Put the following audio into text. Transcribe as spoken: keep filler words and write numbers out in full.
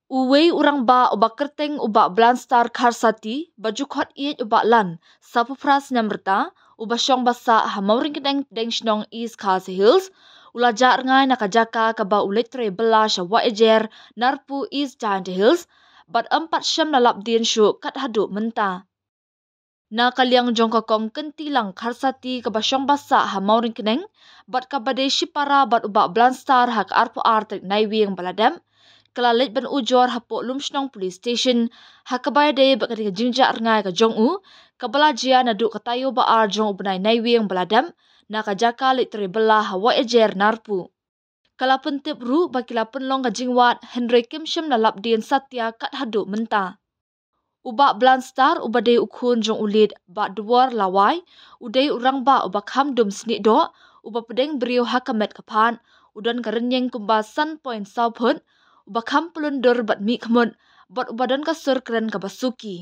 Uwei u rangbah uba kyrteng u Bah Blanstar Kharsati, ba ju khot ïeit u Bah Lan, sawphew phra snem rta, uba shong ba sah ha Mawryngkneng pdeng shnong East Khasi Hills, u la jah rngai na ka jaka kaba u leit trei bylla sha Wahiajer, Narpuh, East Jaintia Hills, bad ym pat shym la lap dien shuh kat haduh mynta. Na ka liang jong ka Kong Kyntilang Kharsati kaba shong ba sah ha Mawryngkneng, bad kaba dei shipara bad u Bah Blanstar ha ka arphew ar tarik Naiwieng ba la dep, ka la leit ban ujor hapoh Lumshnong Police Station, ha kaba ïadei bad ka jingjah rngai ka jong u, kaba la jia naduh ka taïew ba ar jong u bnai Naiwieng ba la dep, na ka jaka leit trei bylla ha Wahiajer, Narpuh. Ka la pyntip ruh ba ki la pynlong ka jingwad, hynrei kim shym la lap dien satia kat haduh mynta. U Bah Blanstar, uba dei u khun jong u Late Bah Dwar Lawai, u dei u rangbah uba kham dum snieh doh, uba pdeng briew ha ka met ka phad, u don ka rynïeng kumba san point saw phut, uba kham pyllun dur bad mih khmut, bad uba don ka sur kren kaba suki.